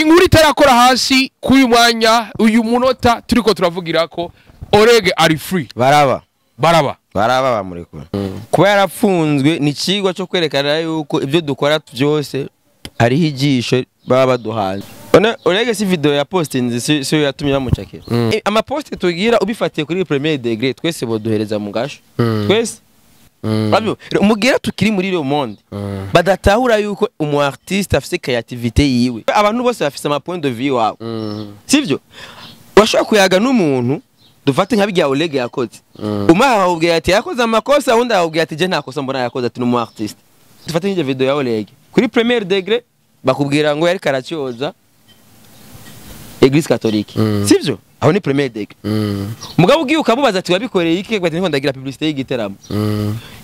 Inkuru itarakora hasi k'uyu mwanya, uyu munota turiko turavugira ko Orege ari free. Baraba. Baraba. Baraba bamurekura. Kuba yarafunzwe ni cigwa cyo kwerekana yuko ibyo dukora byose hariho ijisho baba baduhaye. Orege si video ya postinze si yatumye bamucakira. Ama post tugira ubifatiye kuri premier degré twese boduhereza mu gasho. Twese. Mugira tukiri muri le monde badatahura yuko umu artiste afise creativité yiwe. Abantu bose bafise ama point de vue wabo. Sivyo? Washobora kuyaga n'umuntu dufate nka bijya Oleg yakoze. Umaha ahubwiye ati yakoze amakosa, undi ahubwiye ati je nta kosa mbona yakoze, ati n'umu artiste. Dufate nk'ije video ya Oleg. Kuri premier degré bakubwira ngo yari karacyoza Église catholique. Sivyo? Aho ni premier degré. Mugabo ugiye ukamubaza ati wabikoreye iki, bati ndiko ndagira publicité y'igiteramo.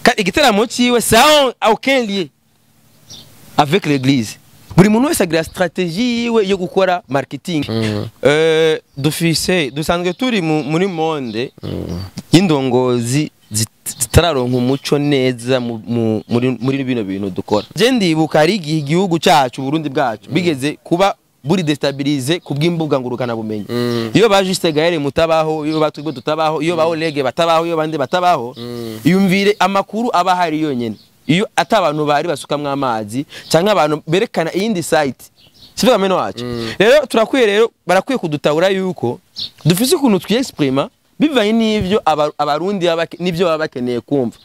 Kandi igiteramo ciwe ça a aucun lien avec l'église. Buri muntu wese agira stratégie yiwe yo gukora marketing. Dufise dusanzwe turi muri monde y'indongozi zitararonka umuco neza muri bino bintu dukora. Je ndibuka ari igihugu cyacu Burundi bwacu bigeze kuba buri destabilize kubw'imbuga ngurukana bumenyi. Iyo ba Juste Gaël mutabaho, iyo batwibwe tutabaho, iyo ba Olege batabaho, iyo bande batabaho, yumvire amakuru aba hari yonyene. Iyo atabantu bari basukamwe amazi cyangwa abantu berekana iyindi site. Sivuga meno wacu. Rero turakwiye rero barakwiye kudutahura yuko dufise ukuntu twiyexprima bivanye n'ivyo abarundi n'ivyo baba bakeneye kumva.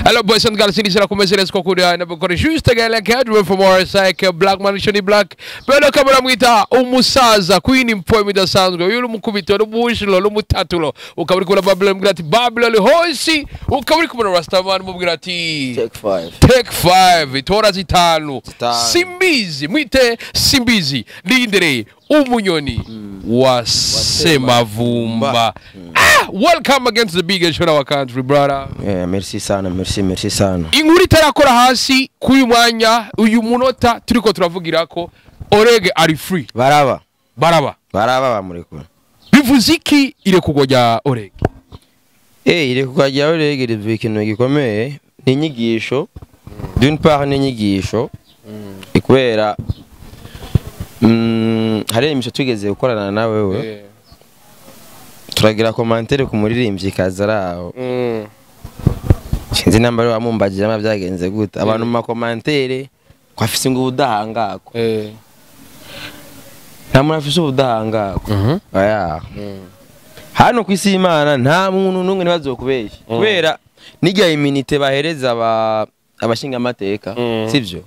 Hello boys and girls, ini sera ko kuri na bukore Juste Gaël Cadre from RSI Black Man Shoni Black. Belo kamera mwita umusaza Queen Mpoem idasanzwe. Uyu mukubito n'umushilo n'umutatulo. Ukaburi kubona Babylon mbwira ati Babylon hoshi, ukaburi kubona Rastaman mubwira ati Take 5. Take 5 itora zitanu. Simbizi mwite Simbizi lindere umunyoni wa Semavumba. Welcome again to the biggest show in our country, brother. Yeah, merci sana, merci, merci sana. Inkuru itarakora hasi k'uyu mwanya, uyu munota turiko turavugira ko Orege ari free. Baraba. Baraba. Baraba bamurekura. Bivuze iki irekurwa rya Orege? Irekurwa rya Orege rivuye ikintu gikomeye, ni inyigisho. D'une part ni inyigisho. Ikubera hari imisho tugeze gukorana na wewe. Turagira commentaire ku muririmbyi kazaraho. Sinzi namba ari wamumbagira ama byagenze gute. Abantu mu commentaire ko afise ngo ubudahangako. Nta muntu afise ubudahangako. Oya. Hano kwisi Imana nta muntu numwe ntibazokubeshya. Kubera nijya immunité bahereza abashinga amateka, sivyo?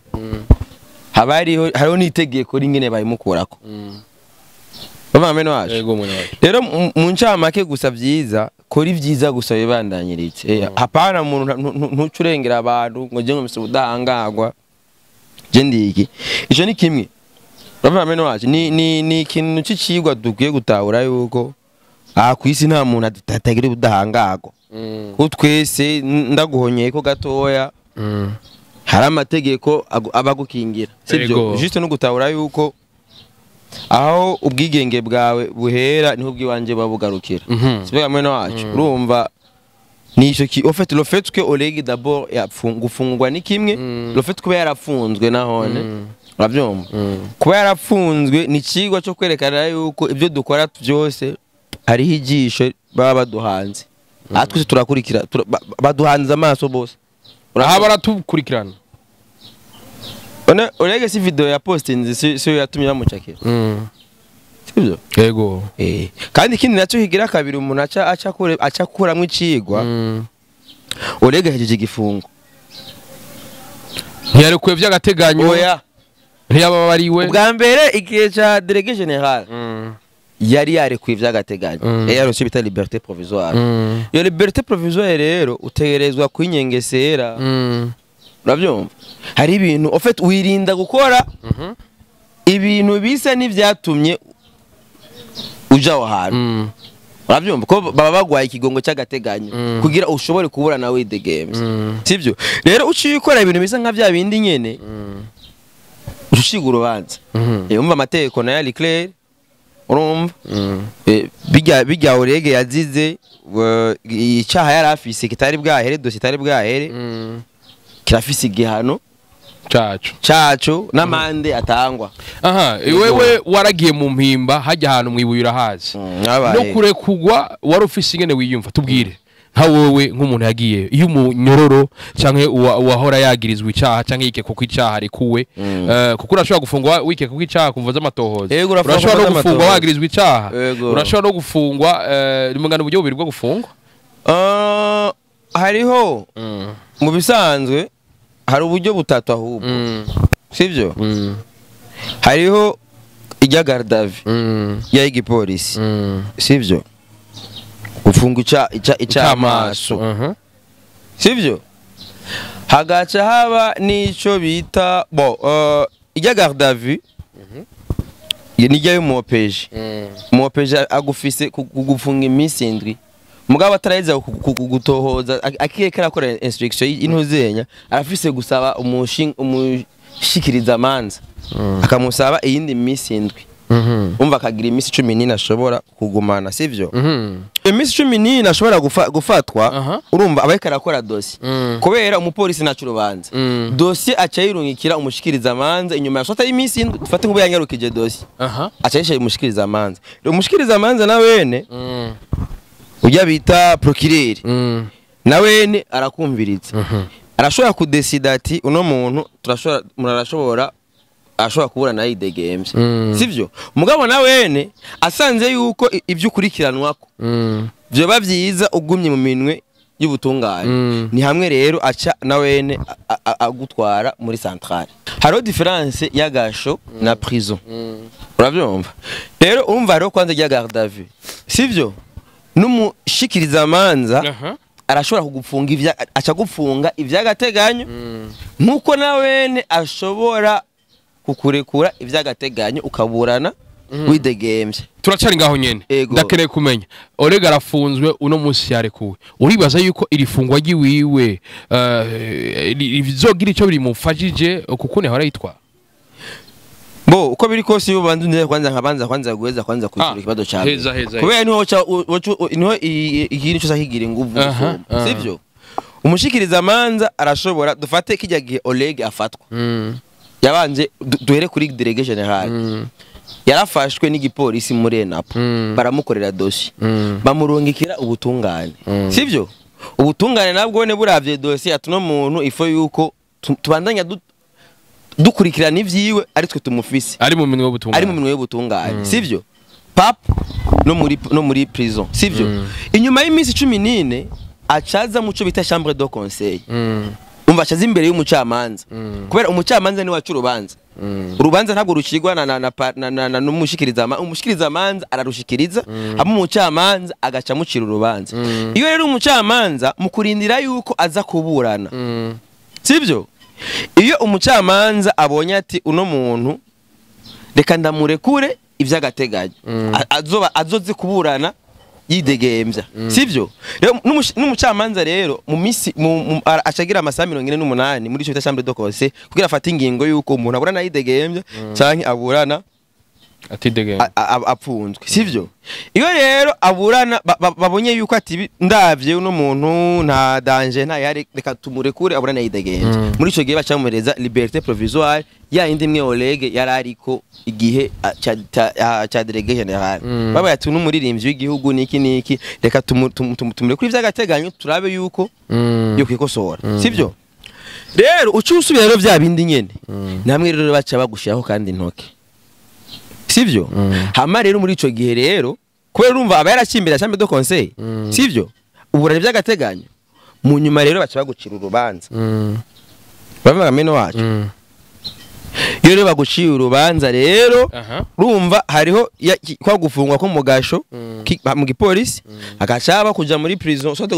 Haba hariho nitegeko ringene bayimukurako. Bava meno wacu. Yego mwana wacu. Rero mu ncamake gusa vyiza, kora ivyiza gusa bibandanyiritse. Hapana umuntu ntucurengera abantu ngo je ngo mse udahangagwa. Je ndiki. Ico ni kimwe. Bava meno wacu ni ikintu cicigwa dukwiye gutahura yuko aha kwisi nta muntu atagira udahangagwa. Ko twese ndaguhonyeye ko gatoya. Hari amategeko abagukingira. Sivyo? Juste no gutahura yuko aho ubwigenge bwawe buhera niho ubwiwanje babugarukira. Sibyo mwene wacu. Urumva nico ki en fait le fait que Oleg d'abord gufungwa ni kimwe, le fait kuba yarafunzwe nahone. Uravyumva? Kuba yarafunzwe ni cigwa cyo kwerekana yuko ibyo dukora byose hariho ijisho baba baduhanze. Atwese turakurikira baduhanze amaso bose. Aha baratukurikirana. Orege si video ya postinze si yatumye bamucakira. Sivyo? Yego. Kandi ikindi naco higira kabiri umuntu aca kuramwe icigwa. Orege hejeje igifungo. Ntiyarekuye vy'agateganyo. Oya. Ntiyababariwe. Ubwa mbere igihe ca délégué général. Yari yarekuye vy'agateganyo. Yarose bita liberté provisoire. Iyo liberté provisoire rero utegerezwa kwinyengesera. Urabyumva? Hari ibintu en fait wirinda gukora ibintu bisa n'ivyatumye uja aho hantu. Urabyumva ko baba bagwaye ikigongo cy'agateganyo kugira ushobore kubura nawe the games. Sivyo? Rero uciye ukora ibintu bisa nka bya bindi nyene ushiga urubanza. Umva amategeko na yari clair. Urumva? Bijya Orege yazize icyaha yari afise kitari bwahere, dossier itari bwahere. Kirafise igihano. Cacu. Cacu n'amande atangwa. Aha, wewe waragiye mu mpimba hajya ahantu mwibuye urahazi. No kurekugwa wari ufise ingene wiyumva, tubwire nka wowe nk'umuntu yagiye iyo umunyororo canke uwahora yagirizwa icaha canke yikekwa ko icaha arekuwe, kuko urashobora gufungwa wikekwa ko icaha kumva z'amatohoza, Yego, urafungwa urashobora no kumva gufungwa z'amatohoza. wagirizwa icaha, Yego. urashobora no gufungwa mungana uburyo bubiri bwo gufungwa. Hariho mu bisanzwe hari uburyo butatu ahubwo, sivyo? Hariho ijya garde à vue ya igipolisi, sivyo? Gufunga ica amaso, sivyo? Hagaca haba n'ico bita bo ijya garde à vue nijya y'umu OPJ. Umu OPJ agufise kugufunga iminsi 7, mugabo ataraheza kugutohoza, akireka arakora instruction y'intuzenya, arafise gusaba umushikiriza amanza, akamusaba iyindi minsi 7. Umva, akagira iminsi 14 ashobora kugumana, sivyo? Iminsi 14 ashobora gufatwa. Urumva aba ariko arakora dossier, kubera umupolisi ntaca urubanza. Dossier aca yirungikira umushikiriza amanza inyuma ya sota y'iminsi 7. Dufate nk'ubu yanyarukije dossier, aca yishaye umushikiriza amanza. Rero umushikiriza amanza na wene ujya bita procureur, na wene arakumviriza, arashobora kudesida ati uno muntu turashobora, murarashobora, ashobora kuburana yidegemvye, sivyo? Mugabo na wene asanze yuko ibyo ukurikiranwako vyoba vyiza ugumye mu minwe y'ubutungane, ni hamwe rero aca na wene agutwara muri centrale. Hariho différence y'agasho na prison, uravyumva? Rero urumva hariho kwanza rya garde à vue, sivyo? N'umushikiriza amanza arashobora kugufunga ivya, aca gufunga ivy'agateganyo, nkuko na wene ashobora kukurekura ivy'agateganyo ukaburana widegemvye. Turacari ngaho nyene. Ego. Ndakeneye kumenya, Oleg arafunzwe, uno munsi yarekuwe, uribaza yuko iri fungwa ryiwiwe rizogira ico birimufashije kuko ntihora yitwara? Bo uko biri kose, iyo ubanza undebe kwanza, nkabanza kwanza guheza kwanza kwishura ikibazo cyawe, Heza, heza. Kubera niho niho ikintu cyose kigira inguvu gusumba, sivyo? Umushikiriza amanza arashobora, dufate kijya gihe Oleg afatwa, yabanje duhere kuri délégué général, yarafashwe n'igipolisi muri ENAPO, baramukorera dossier, bamurungikira ubutungane, sivyo? Ubutungane nabwo ne buravye dossier ati no muntu ifo yuko tubandanya dukurikirana ivyiwe ari twe tumufise, ari mu minwe y'ubutungane, ari mu minwe y'ubutungane, sivyo? Pap no muri prison, sivyo? Inyuma y'iminsi 14 acaza muco bita chambre de conseil. Umva, acaza imbere y'umucamanza, kubera umucamanza ni wacu urubanza. Urubanza ntabwo rucigwa na na na, pa- na, na, na n'umushikiriza umushikiriza amanza ararushikiriza, hamwe umucamanza agaca amucira urubanza. Iyo rero umucamanza mu kurindira yuko aza kuburana, sivyo? Iyo umucamanza abonye ati uno muntu reka ndamurekure ivy'agateganyo, azoba azoze kuburana yidegembya, sivyo? Rero n'umucamanza rero mu misi acagira amasaha 48 muri ico bita chambre de conseil kugira afate ingingo yuko umuntu aburana yidegembya canke aburana atidegembya, apfunzwe, sivyo? Iyo rero aburana babonye yuko ati ndavye uno muntu nta danger, nta yari, reka tumurekure aburana yidegembya, muri ico gihe bacamuhereza liberté provisoire ya indi imwe Oleg yari ariko igihe ca délégué général. Babaye ati n'umuririmbyi w'igihugu niki niki, reka tumurekure ivy'agateganyo turabe yuko yo kwikosora, sivyo? Rero uca usubira rero vya bindi nyene, namwe rero baca bagushiraho kandi intoke, sivyo? Hama rero muri ico gihe rero, kubera urumva aba yaracimbira chambre de conseil, sivyo? Uburane vy'agateganyo, mu nyuma rero baca bagucira urubanza. Bavuga meno wacu, iyo rero baguciye urubanza rero, urumva hariho kwa gufungwa ko mu gasho mu gipolisi, agaca haba kuja muri prison, soit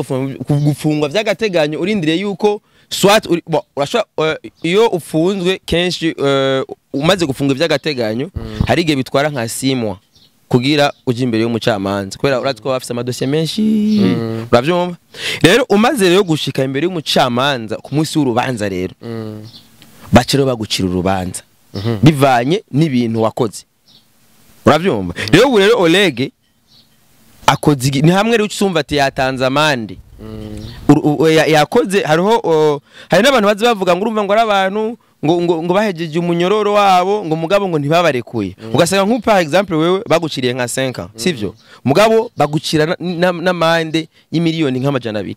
gufungwa vy'agateganyo urindiriye yuko soit bon, urashobora iyo ufunzwe kenshi, umaze gufungwa vy'agateganyo, hari igihe bitwara nka 6 mois kugira uje imbere y'umucamanza, kubera urazi ko bafise amadosiye menshi, uravyumva? Rero umaze rero gushika imbere y'umucamanza ku munsi w'urubanza rero, baca rero bagucira urubanza bivanye n'ibintu wakoze, uravyumva? Rero ubu rero Oleg akoze ni hamwe rero ucumva ati yatanze amande. Yakoze hariho hari n'abantu bazi bavuga ngo urumva ngo ari abantu ngo bahejeje umunyororo wabo, ngo mugabo ngo ntibabarekuye. Ugasanga nko par exemple wewe baguciriye nka 5 ans, sivyo? Mugabo bagucira n'amande y'imiliyoni nka 200.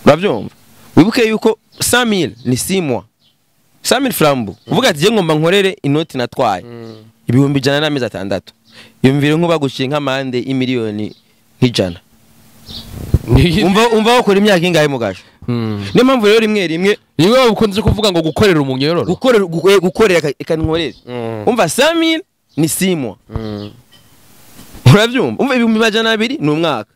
Uravyumva? Wibuke yuko 100,000 ni 6 mois, 100,000 francs. Uvuga ati je ngomba nkorere inoti natwaye 100,000 n'amezi 6. Yumvire nko baguciye nk'amande y'imiliyoni 100. Umva wakora imyaka ingahe mugasho? Niyo mpamvu rero rimwe rimwe niwe ukunze kuvuga ngo gukorera umunyororo, gukorera eka nkorere. Umva 100,000 ni 6 mois. Uravyumva? Umva 200,000 ni umwaka.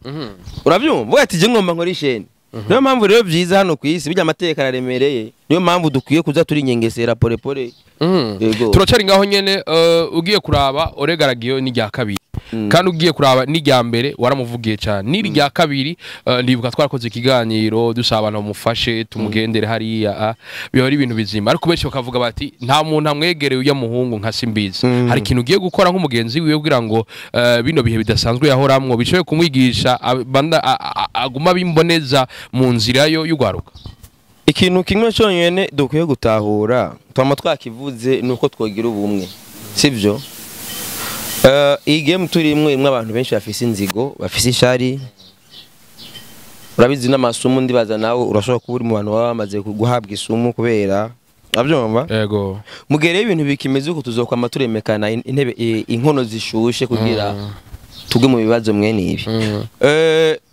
Uravyumva? Uvuga ati je ngomba nkora isheni. Niyo mpamvu rero byiza hano ku isi bijya amateka araremereye. Niyo mpamvu dukwiye kuza turi nyengesera pole pole. Yego. Turacari ngaho nyene, ugiye kuraba Oleg aragiyo ni rya kabiri. Kandi ugiye kuraba ni rya mbere waramuvugiye cyane. Ni rya kabiri, ndibuka twarakoze ikiganiro dusaba abantu bamufashe tumugendere hariya, biba ari ibintu bizima. Ariko benshi bakavuga bati nta muntu amwegereye uya muhungu nka Simbizi. Hari ikintu ugiye gukora nk'umugenzi wiwe kugira ngo bino bihe bidasanzwe yahoramwo bishoboye kumwigisha aguma bimboneza mu nzira yo y'ugwaruka. Ikintu kimwe cyonyene dukwiye gutahura twama twakivuze nuko twogira ubumwe, sivyo? Iyi game turimwe imwe abantu benshi bafise inzigo, bafise ishari. Urabizi n'amasumu, ndibaza nawe urashobora kuba uri mu bantu baba bamaze guhabwa isumu kubera, urabyumva? Yego. Mugere ibintu bikimeze uko tuzokwama turemekana intebe inkono zishushe kugira tugwe mu bibazo mwene ibi.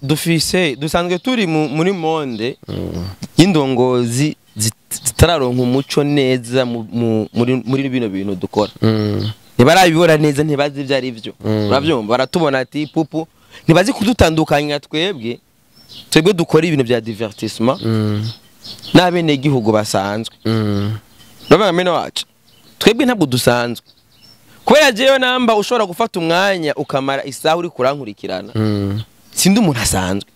Dufise dusanzwe turi muri monde y'indongozi zitararonka umuco neza muri bino bintu dukora. Ntibarabibora neza, ntibazi ibyo ari byo. Urabyumva? Baratubona ati pupu, ntibazi kudutandukanya twebwe dukora ibintu bya divertissement n'abene gihugu basanzwe. Uravuga mene wacu twebwe ntabwo dusanzwe. Kubera jewe namba ushobora gufata umwanya ukamara isaha uri kurankurikirana, sindi umuntu asanzwe.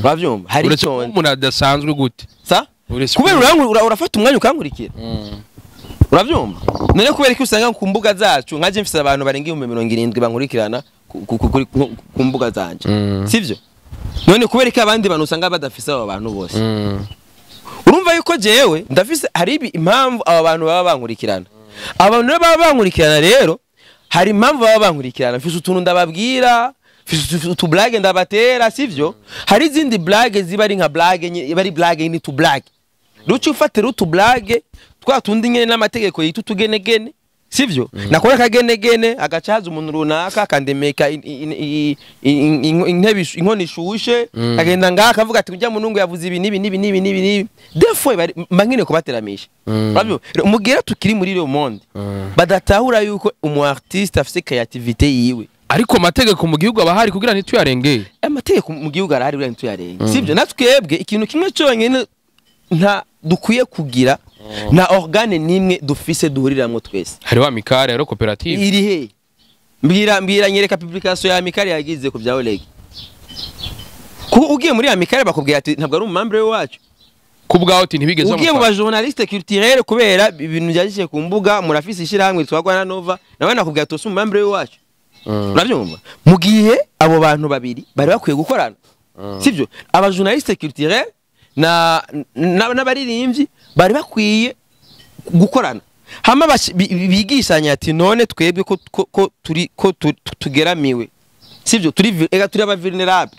Uravyumva? Hari Uretse kuba icyo umuntu adasanzwe gute? Sa? Uretse Kubera urafata umwanya ukankurikira. Uravyumva? None kubera ko usanga ku mbuga zacu nkaje mfise abantu barenga 70,000 bankurikirana ku mbuga zanje. Sivyo? None kubera ko abandi bantu usanga badafise abo bantu bose. Urumva yuko jewe ndafise hari impamvu aba bantu baba bankurikirana. Abantu rero baba bankurikirana rero hari impamvu baba bankurikirana. Mfise utuntu ndababwira, mfise utu blague ndabatera, sivyo? Hari izindi blague ziba ari nka blague iba ari blague ni tu blague. Ruci ufatira utu blague twa tundi nyene n'amategeko yita utugenegene, sivyo? Nakora akagenegene agaca haza umuntu runaka akandemeka intebe inkono ishushe, agenda ngaha akavuga ati ujya munungu yavuze ibi n'ibi n'ibi n'ibi n'ibi n'ibi. Therefore mba nkeneye kubateramisha. Urabyumva? Mugera tukiri muri iyo monde badatahura yuko umu artiste afise creativité yiwe. Ariko amategeko mu gihugu aba ahari kugira ntituyarengeye. Amategeko mu gihugu arahari kugira ntituyarenge, sivyo? Natwebwe ikintu kimwe cyonyine nta dukwiye kugira, nta organe nimwe dufise duhuriramwo twese. Hariho amicale, hariho koperative. Iri he? Mbwira nyereka publication ya amicale yagize ku bya Oleg. Kuko ugiye muri amicale bakubwira ati ntabwo ari umumembre wacu. Ku bwawe uti ntibigeze Ugiye mu bamufata. ba journaliste culturel kubera ibintu byagishye ku mbuga murafise ishyirahamwe twagwa na Nova, nawe nakubwira ati usi umumembre wacu. Urabyumva? Mu gihe abo bantu babiri bari bakwiye gukorana, sivyo? Aba journaliste culturel n'abaririmbyi bari bakwiye gukorana. Hama bigishanya ati none twebwe ko turi ko tugeramiwe, sivyo? Turi ega turi aba vulnerable.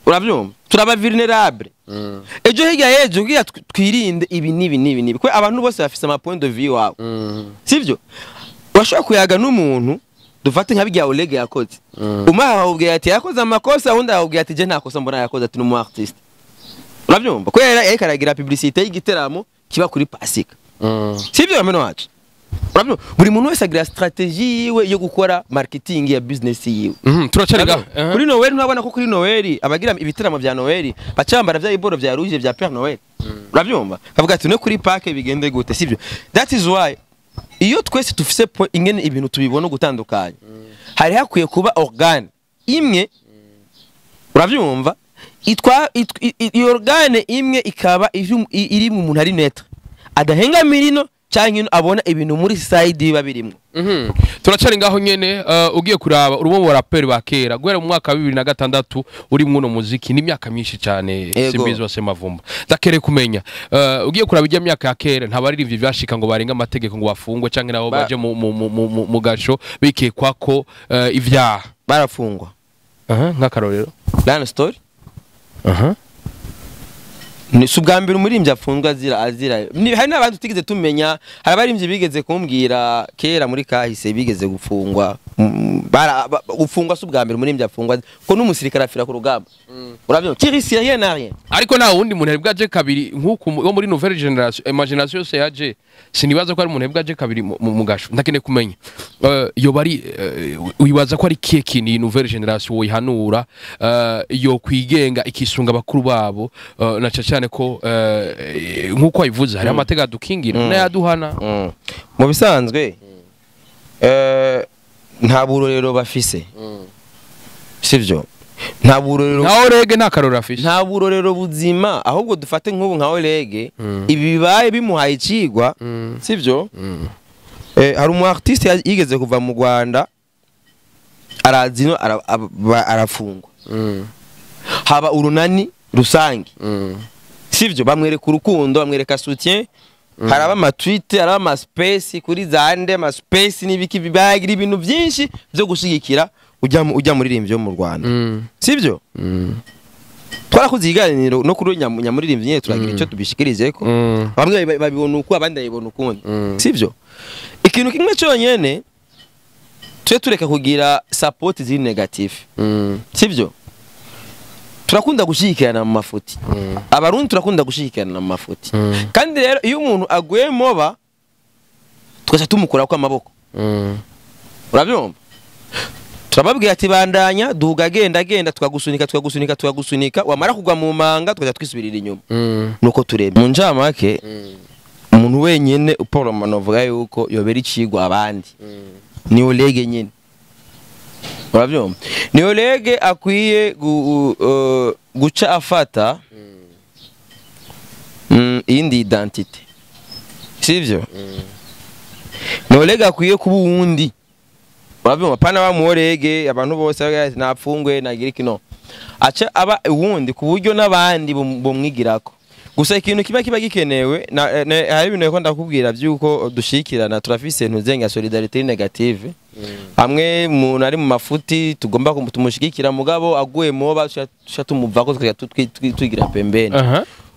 Urabyumva? Turi aba vulnerable. Ejo hirya y'ejo kugira twirinde ibi n'ibi n'ibi n'ibi. Kuko abantu bose bafise ama point de vue wabo, sivyo? Urashobora kuyaga n'umuntu dufate nka bijya Oleg yakoze. Umwe akakubwira ati yakoze amakosa, undi akakubwira ati je nta kosa mbona yakoze, ati ni umu artiste. Urabyumva? Kubera yariko aragira publicité y'igiteramo kiba kuri Pasika, sivyo bamene wacu? Urabyumva? Buri muntu wese agira stratégie yiwe yo gukora marketing ya business yiwe. Turacari ngaho. Kuri Noel nturabona ko kuri Noel abagira ibitaramo vya Noel baca bambara vya iboro vya rouge vya Père Noël. Urabyumva? Kavuga ati no kuri park bigende gute, sivyo? That is why iyo twese dufise ingene ibintu tubibona gutandukanye, hari hakwiye kuba organe imwe. Urabyumva? Itwa iyo organe imwe ikaba iri mu muntu ari neutre, adahengamira ino. Canke abona ibintu muri side biba birimwo. Turacari ngaho nyene. Ugiye kuraba urumwe mu baraperi ba kera guhera mu mwaka wa 2006 uri mwuno muziki, ni imyaka myinshi cyane. Yego. Simbizi wa Semavumba, ndakereye kumenya, ugiye kuraba ijya myaka ya kera, nta baririmbyi vyashika ngo barenga amategeko ngo bafungwe canke nabo baje mu gasho bikekwa ko ivyaha. Barafungwa. Aha, nk'akarorero? Lion Story. Ni si ubwa mbere umuririmbyi afunzwe azira. Hari n'abandi tutigeze tumenya. Hari abaririmbyi bigeze kumbwira kera muri kahise bigeze gufungwa. Gufungwa si ubwa mbere umuririmbyi afungwa, ko n'umusirikare afira ku rugamba, urabyumva, qui risque rien n'a rien. Ariko nta wundi muntu yari bwaje kabiri nk'uku wo muri nouvelle génération, ma génération yose yaje, sinibaza ko ari umuntu yari bwaje kabiri mu gasho. Ndakeneye kumenya, yoba ari wibaza ko ari kihe kintu iyi nouvelle génération woyihanura yo kwigenga ikisunga bakuru babo, na cane cyane ko nk'uko wabivuze hari amategeko adukingira n'ayaduhana? Mu bisanzwe nta burorero bafise, sivyo? Nta burorero. Nka Orege nta karorero afise. Nta burorero buzima. Ahubwo dufate nk'ubu nka Orege, ibi bibaye bimuhaye icigwa, sivyo? Hari umu artiste yigeze kuva mu Rwanda araza ino arafungwa, haba urunani rusange, sivyo? Bamwereka urukundo, bamwereka soutien, haraba ama tweet, haraba ama space kuri zande, ama space n'ibiki, bibagira ibintu byinshi byo gushigikira ujya muririmbyi wo mu Rwanda, sivyo? Twarakoze ikiganiro no kuri nyamuririmbyi nyine, turagira icyo tubishikirije ko bamwe babibona uku, abandi babibona ukundi, sivyo? Ikintu kimwe cyonyene, tujye tureka kugira support ziri négative, sivyo? Turakunda gushyigikirana mu mafuti. Abarundi turakunda gushyigikirana mu mafuti. Kandi rero iyo umuntu aguye moba, tugaca tumukura ko amaboko, urabyumva, turababwira ati bandanya duhuga, genda genda, tukagusunika, tukagusunika, tukagusunika, wamara kugwa mu manga tukajya twisubirira inyuma. Nuko tureba mu njamake, umuntu wenyene Paul Manovuga yuko yobera icigwa abandi ni Olege nyene, urabyumva, ni Olege akwiye guca afata iyindi identité, sivyo? Ni Olege akwiye kuba uwundi, urabyumva, pana wa muorege abantu bose bagira ati napfungwe nagira iki. No aca aba uwundi ku buryo n'abandi bumwigirako. Gusa ikintu kiba gikenewe hari ibintu ko ndakubwira by'uko dushikirana, turafise ntuzenga solidarité négative. Hamwe umuntu ari mu mafuti tugomba tumushigikira, mugabo aguye moba tuca tumuvako, tukajya twigira pembeni.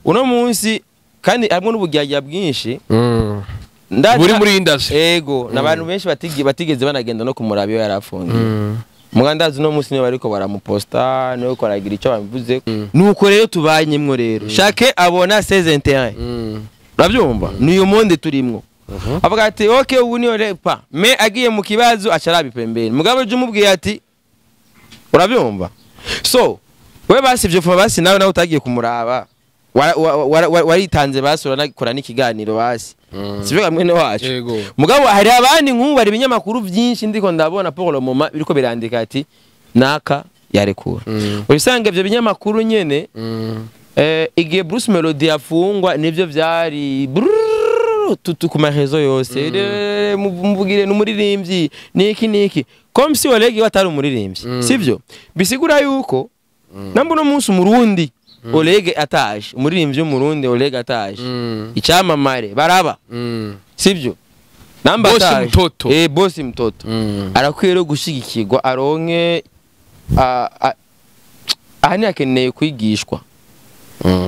Uno munsi kandi harimo n'uburyarya bwinshi. Buri muri industry. Ego, n'abantu benshi batigeze banagenda no kumuraba iyo yarafungiye. Mugandazi uno munsi niwe bariko baramuposta, niwe ko aragira icyo babivuze. Nuko rero tubanyemwo rero, chacun abona ses intérêts, urabyumva, niyo monde turimwo. Avuga ati ok, ubu niyo repa mais agiye mu kibazo aca araba pembeni, mugabo uje umubwiye ati, urabyumva, so we basi ivyo vuba basi nawe utagiye kumuraba, waritanze basi uranakora n'ikiganiro basi, sivyo mwene wacu? Yego. Mugabo hari abandi nk'ubu bari ibinyamakuru byinshi ndiko ndabona pour le moment biriko birandika ati naka yarekura. Usanga ivyo binyamakuru nyene, igihe Bruce Melody yafungwa nivyo vyari brrrr, tutu ku marezo yose. Muvugire n'umuririmbyi niki niki, comme si Olegi watari umuririmbyi, sivyo? Bisigura yuko namba uno munsi umurundi Olege ataje, umuririmbyi w'umurundi Olege ataje, icyamamare baraba, sivyo? Namba Boss ataje Mtoto. Boss Mtoto arakwiye rero gushigikirwa, aronke aha ni akeneye kwigishwa,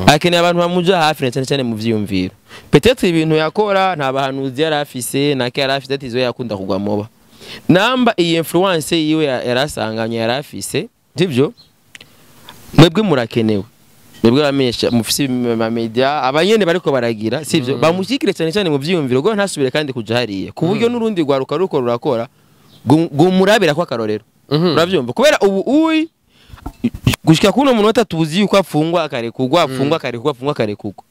akeneye abantu bamuja hafi na cyane cyane mu vyiyumviro. Peut-être ibintu yakora nta bahanuzi yari afise, nake yari afise ati izo yakunda kugwa moba, namba iyi influence yiwe yarasanganye yari afise, sivyo? Mwebwe murakenewe, mwebwe bamenyesha mufise ama media, abanyene bariko baragira, sivyo? Bamushyigikire cyane cyane mu vyiyumviro ngo ntasubire kandi kuja hariya, ku buryo n'urundi rwaruka ruko rurakora gumurabira ko akarorero, uravyumva, kubera ubu uyi gushika kuno munota tuzi yuko afungwa akarekurwa, afungwa akarekurwa, afungwa akarekurwa.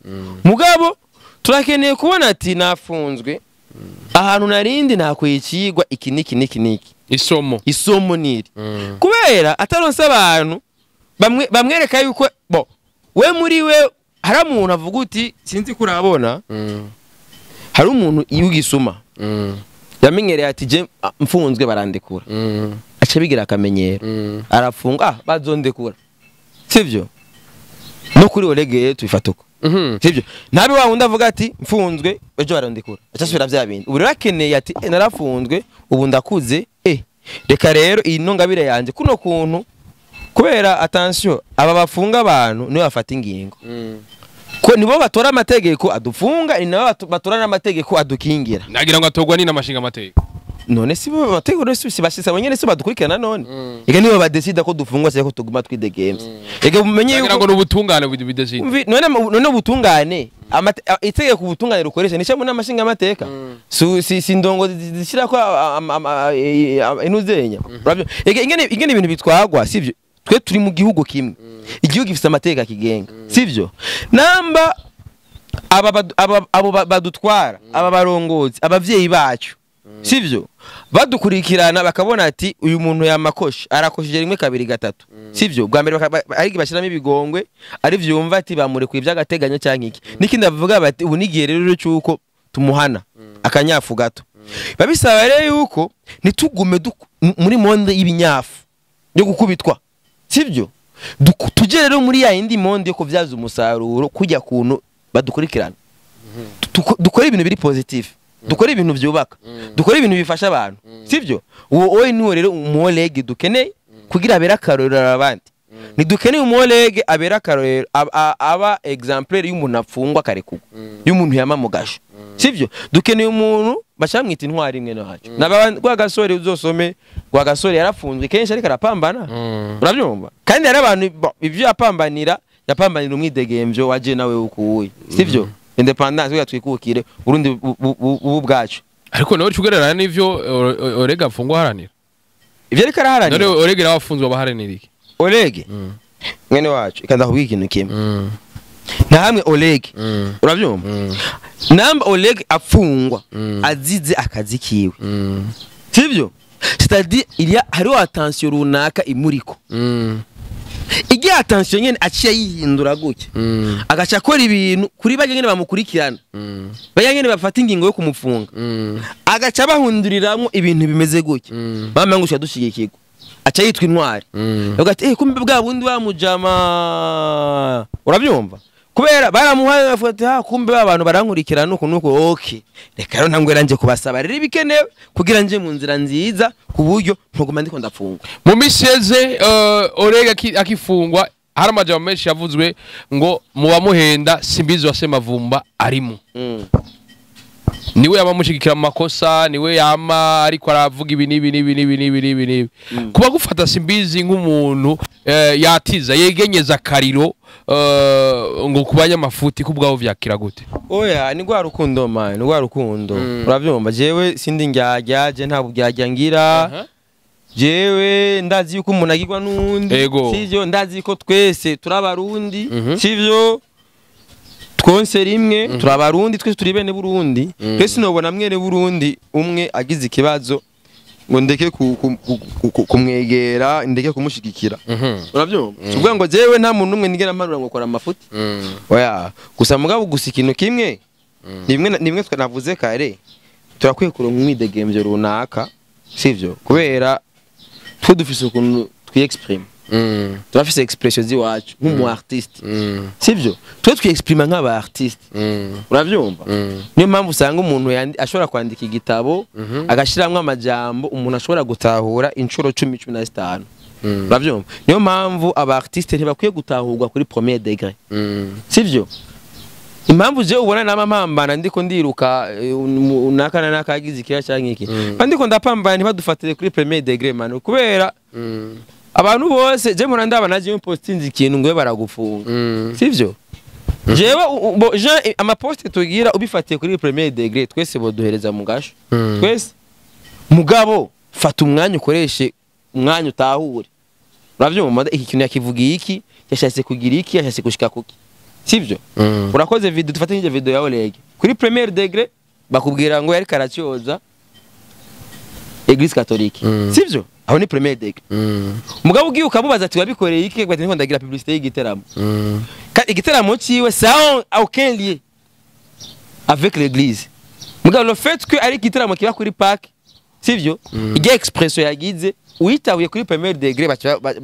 Mugabo turakeneye kubona ati nafunzwe ahantu narindi nakwikigwa iki niki niki niki. Isomo. Isomo niri kubera ataronse abantu bamwe bamwereka yuko bo we muri we hari umuntu avuga uti sinzi ko urabona. Hari umuntu iyo ugisuma yamenyereye ati je mfunzwe barandekura, aca bigira akamenyero, arafunga, bazondekura, sivyo? No kuri Oleg tubifata uko, sivyo? Ntabe wa wundi avuga ati mfunzwe ejo barandekura, aca asubira vya bindi. Ubu rero akeneye ati narafunzwe, ubu ndakuze, reka rero iyi ntungabire yanje kuno kuntu, kubera attention, aba bafunga abantu nibo bafata ingingo, ko nibo batora amategeko adufunga, ni nabo batora n'amategeko adukingira. Nagira ngo atogwa ni n'amashinga amateka. None si bo bategeko, none si bashisa bonyene, si badukurikirana? None ega nibo badesida ko dufungwa cyangwa ko tuguma twidegemvya. Ega umenye Nagira ngo yuko n'ubutungane bidesida. None ubutungane, itegeko ubutungane rukoresha ni cyangwa n'amashinga amateka, si ndongo zishira ko inuzenya. Ega ingene ibintu bitwagwa, sivyo? Twe turi mu gihugu kimwe, igihugu gifite amategeko akigenga, sivyo? Namba aba abo badutwara, aba barongozi, abavyeyi bacu, sivyo, badukurikirana bakabona ati uyu muntu yamakoshe, arakosheje rimwe, kabiri, gatatu, sivyo? Bwa mbere ari bashyiramo ibigongwe, ari vyumva ati bamurekuye iby'agateganyo cyangwa iki n'ikindi, bavuga bati ubu n'igihe rero cy'uko tumuhana akanyafu gato. Babisaba rero yuko ntitugume muri monde y'ibinyafu yo gukubitwa, sivyo? Tujye rero muri ya yindi monde yo kubyaza umusaruro kujya kuntu badukurikirana. Dukore ibintu biri positif, dukore ibintu byubaka, dukore ibintu bifasha abantu, sivyo? Uwo oye niwo rero umuolege dukeneye kugira abere akarorero abandi. Ntidukeneye umuolege abere akarorero, aba exemplaire y'umuntu afungwa akarekurwa, y'umuntu yama mu gasho, sivyo? Dukeneye umuntu bacamwita intwari imwe no hacu naba Rwagasore. Uzosome Rwagasore, yarafunzwe kenshi ariko arapambana, urabyumva? Kandi hari abantu ibyo yapambanira, yapambanira umwidegemvyo waje nawe ukuye, sivyo? Independence kugira twikukire Burundi ubu bwacu. Ariko nawe ugereranya n'ivyo Orega afungwa aharanira? Ivyo ariko araharanira. None Orega nawe afunzwe abaharanira iki? Oleg mwene wacu, ika ndakubwira ikintu kimwe. Nta hamwe Oleg, urabyumva? Namba Oleg afungwa azize akazi kiwe, sivyo? C'est-à-dire il y a hariho attention runaka imuriko. Igihe attention nyene aciye yihindura gutya, agaca akora ibintu kuri barya nyene bamukurikirana, barya nyene bafata ingingo yo kumufunga, agaca bahunduriramwo ibintu bimeze gutya, bamwe ngo dushigikirwa, aca yitwa intwari. Avuga ati kumbe bwa bundi wa mujama, urabyumva? Kubera baramuhaye, bavuga ati ha kumbe ba bantu barankurikirana nuko nuko, okay, reka rero ntangwe ranje kubasaba rero ibikenewe kugira nje mu nzira nziza ku buryo ntuguma ndiko ndafungwa. Mu minsi yeze Orega akifungwa hari amajambo menshi yavuzwe ngo mu bamuhenda Simbizi wa Semavumba arimo, niwe yama amushigikira mu makosa, niwe yama ariko aravuga ibi n'ibi n'ibi n'ibi n'ibi n'ibi n'ibi. Kuba gufata Simbizi nk'umuntu yatiza yegenyeza akariro ngo kubanya amafuti kubwaho, vyakira gute? Oya, ni rwa rukundo man, ni rwa rukundo, urabyumva? Jewe sindi ndyarya, je nta buryarya ngira. Jewe ndazi yuko umuntu agirwa n'uwundi, sivyo? Ndazi ko twese turi Abarundi, sivyo? Twonse rimwe, turi Abarundi twese, turi bene Burundi twese. Nobona mwene Burundi umwe agize ikibazo ngo ndeke kumwegera, ndeke kumushigikira, urabyumva? Tuvuga ngo jewe nta muntu umwe nigera mpanura ngo kora amafuti, oya. Gusa mugabo gusa ikintu kimwe ni bimwe ni bimwe navuze kare: turakwiye kuronka umwidegemvyo runaka, sivyo? Kubera twe dufise ukuntu twiexprime, turafise expression z'iwacu nk'umu artiste, sivyo? Twe twiexprima nk'aba artiste, uravyumva? Niyo mpamvu usanga umuntu ashobora kwandika igitabo, agashiramwo amajambo umuntu ashobora gutahura inshuro 10, 15, uravyumva? Niyo mpamvu aba artiste ntibakwiye gutahurwa kuri premier degré, sivyo? Impamvu je ubona nama mpambana, ndiko ndiruka naka na naka yagize ikira canke iki, mba ndiko ndapambana ntibadufatire kuri premier degré man, kubera abantu bose je mpora ndaba naje postinze ikintu ngo baragufunga, sivyo? Jewe je amaposte tugira, ubifatiye kuri premier degré twese boduhereza mu gasho twese. Mugabo fata umwanya, ukoreshe umwanya, utahure, uravyumva? Iki kintu yakivugiye iki, yashatse kugira iki, yashatse gushika kuki, sivyo? Urakoze video, dufate nk'iryo video ya Oleg, kuri premier degré bakubwira ngo yari karacyoza Église catholique, sivyo? Aho ni premier degré. Mugabo ugiye ukamubaza ati wabikoreye iki, bati ndiko ndagira publicité y'igiteramo. Kandi igiteramo ciwe ça a aucun lien avec l'église. Mugabo le fait que ari igitaramo kiba kuri park, sivyo, ijya expression yagize uyitahuye kuri premier degré,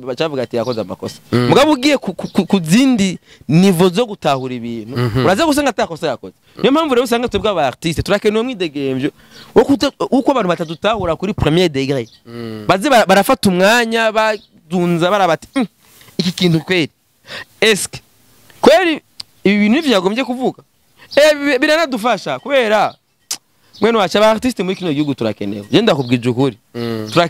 bacavuga ati yakoze amakosa. Mugabo ugiye ku zindi niveau zo gutahura ibintu, uraza gusanga atakosa yakoze. Niyo mpamvu rero usanga twebwe aba artiste turakeneye umwidegemvyo wo uko abantu batadutahura kuri premier degré, baze barafata umwanya badunza barabati: Iki kintu kweri, eske kweri ibi bintu nivyo yagombye kuvuga?" Biranadufasha kubera mwene wacu aba artiste muri kino gihugu turakenewe. Je ndakubwije ukuri,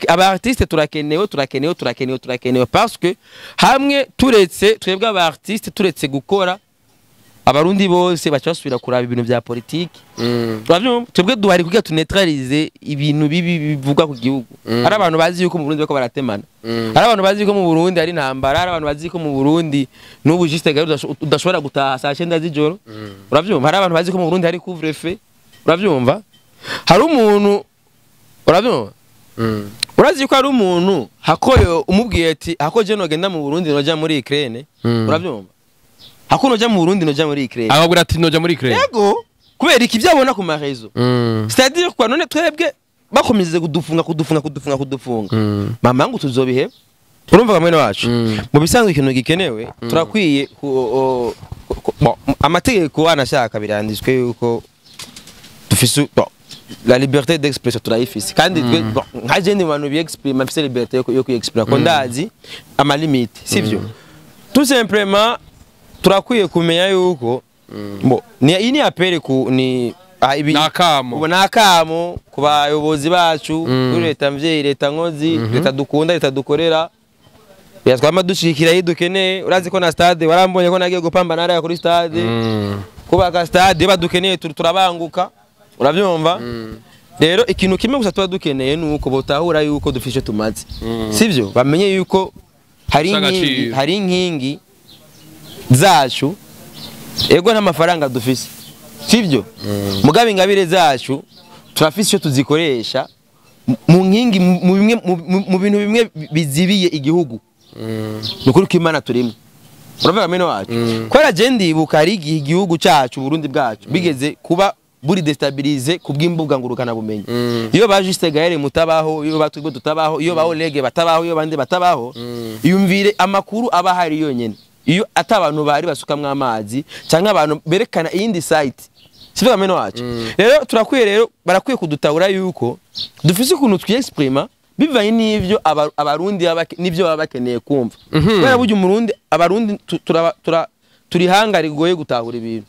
aba artiste turakenewe, turakenewe, turakenewe, turakenewe, parce que hamwe turetse twebwe aba artiste, turetse gukora, abarundi bose baca basubira kuraba ibintu vya politiki. Uravyumva? Twebwe duhari kugira tuneutralize ibintu bibi bivugwa ku gihugu. Hari abantu bazi yuko mu Burundi bariko baratemana, hari abantu bazi yuko mu Burundi hari intambara, hari abantu bazi ko mu Burundi n'ubu juste gari udashobora gutaha saa 9 z'ijoro. Uravyumva? Hari abantu bazi ko mu Burundi hari couvre-feu. Uravyumva? Hari umuntu, uravyumva, urazi ko hari umuntu hakoyo umubwiye ati hako je nogenda mu Burundi noja muri Ukraine. Uravyumva? Hako noja mu Burundi noja muri Ukraine. Akabwira ati noja muri Ukraine. Yego, kubera iki? Byabona ku ma réseaux. C'est-à-dire quoi? None twebwe bakomeje kudufunga, kudufunga, kudufunga, kudufunga, mama ngo tuzobiheba. Urumva mwene wacu, mu bisanzwe ikintu gikenewe, turakwiye bon, amategeko anashaka biranditswe yuko dufise, bon, la liberté d'expression turayifise. Kandi twe, bon, nka je ndi mu bantu biexprime, mfise liberté yo kwiexprima, ko ndazi ama limite, sivyo? Tout simplement turakwiye kumenya yuko, bon, ni iyi ni appel ku ni ibi Nakamo. Ubu ni akamo ku bayobozi bacu, kuri leta mvyeyi, leta nkozi, leta dukunda, leta dukorera, twama dushigikira iyo dukeneye. Urazi ko na stade warambonye ko nagiye gupambana hariya kuri stade, kubaka stade. Iyo badukeneye turabanguka. Urabyumva? Rero ikintu kimwe gusa tuba dukeneye ni uko botahura yuko dufite icyo tumaze, sibyo? Bamenye yuko hari Dufise inkingi, agaciro. hari inkingi zacu. Ego, nta mafaranga dufise, sibyo? Mugabe ingabire zacu turafise icyo tuzikoresha mu nkingi, mu bimwe mu bintu bimwe bizibiye igihugu. Ni ukuri ko Imana turimo. Uravuga mene wacu, kubera je ndibuka hari igihe igihugu cyacu, Burundi bwacu, bigeze kuba buri déstabilisé ku bw'imbuga ngurukana bumenyi. Iyo ba Juste Gaël mutabaho, iyo ba Twigo tutabaho, iyo ba Olege batabaho, iyo bandi batabaho, yumvire amakuru aba hari yonyene iyo ata abantu bari basukamwo amazi cyangwa abantu berekana iyindi site, sivuga mene wacu. Rero turakwiye, rero barakwiye kudutahura yuko dufise ukuntu twiyexprima bivanye n'ivyo abarundi n'ivyo baba bakeneye kumva, kubera burya umurundi, abarundi turi hanga rigoye gutahura ibintu.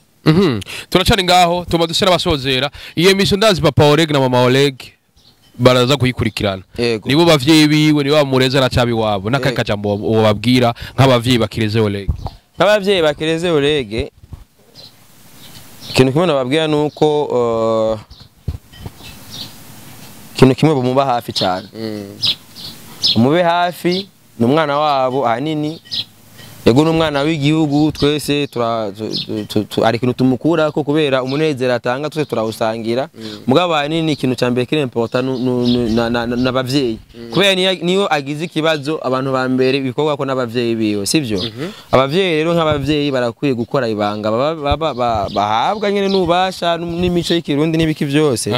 Turacari ngaho, tuma dusera abasozera iyo émission. Ndazi papa Oleg na mama Oleg baraza kuyikurikirana. Yego. Nibo bavyeyi biwe, nibo bamureze, aracabi wabo n'akahe Yego. kajambo wobabwira nk'abavyeyi bakireze Oleg? Nk'abavyeyi bakireze Oleg, ikintu kimwe nababwira ni uko ikintu kimwe, bumuba hafi cyane, umube hafi. Ni umwana wabo ahanini, yego, ni umwana w'igihugu. Twese hari ikintu tumukurako kubera umunezero atanga, twese turawusangira. Mugabo ahanini ikintu cya mbere kiri important n'abavyeyi, kubera niyo agize ikibazo, abantu ba mbere bikorwa ko n'abavyeyi biwe, sivyo? Abavyeyi rero, nk'abavyeyi, barakwiye gukora ibanga bahabwa nyene n'ububasha n'imico y'ikirundi n'ibiki byose,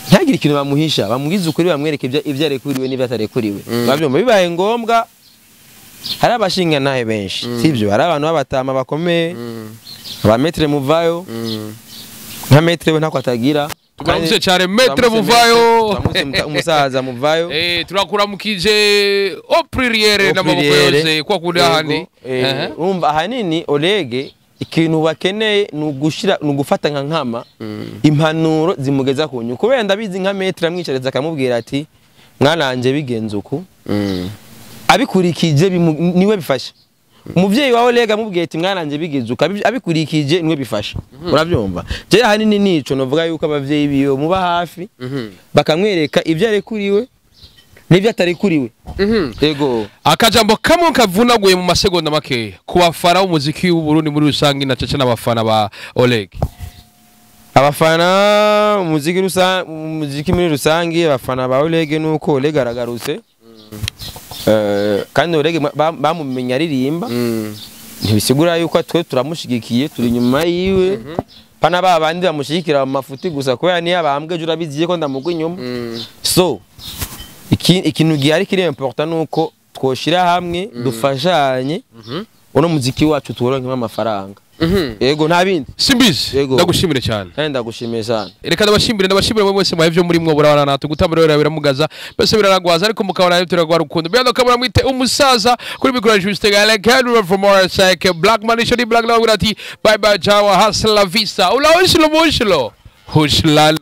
ntihagire ikintu bamuhisha, bamubwize ukuri, bamwereke ibyo arekuriwe n'ibyo atarekuriwe. Babyumva? Bibaye ngombwa hari abashingantahe benshi, sibyo? Hari abantu b'abatama bakomeye, aba maître Muvayo, nka maître we ntako atagira. Turamutse cyane maître Turamutse Muvayo. Turamutse umusaza Muvayo. Turakuramukije au pluriel n'amaboko Pluriel. yose kwa kundi ahandi. Urumva, ahanini Olege ikintu bakeneye ni ugushira, ni ugufata nka nkama impanuro zimugeza ku nyungu, kubera ndabizi nka maître amwicariza akamubwira ati: "Mwananje, bigenze uku," abikurikije niwe bifasha. Umuvyeyi wawe Oleg amubwiye ati: "Mwananje, bigenze uku," abikurikije niwe bifasha. Urabyumva? Je ahanini nico novuga, yuko abavyeyi biwe muba hafi, bakamwereka ibyo arekuriwe n'ibyo atarekuriwe. Yego. Akajambo kamwe kavunaguye mu masegonda makeya ku bafana b'umuziki w'u Burundi muri rusange, na cece n'abafana ba Oleg. Abafana umuziki muri rusange, abafana ba Oleg, nuko Oleg aragarutse. Kandi Oleg bamumenye aririmba, ntibisigura yuko twe turamushigikiye, turi inyuma yiwe. Pana ba bandi bamushyigikira mu mafuti gusa, kubera niyo abambwe ejo urabiziye ko ndamugwa inyuma. So ikintu gihari kiri important nuko twoshira hamwe, dufashanye, uno muziki wacu tuwuronkemo amafaranga. Yego, nta bindi. Simbizi. Yego. Ndagushimire cyane. Kandi ndagushimiye sana. Reka ndabashimire mwe mwese mwahevye muri mwo burabana natwe gutambura rero biramugaza, mbese biraragwaza, ariko mukabona rero turagwa rukundo. Byando kabura mwite umusaza kuri mikoro Juste Gale Kendra from RSK Black Man Shoni Black Love ati bye bye, ciao, hasta la vista, ula ushlo mushlo hushlalo.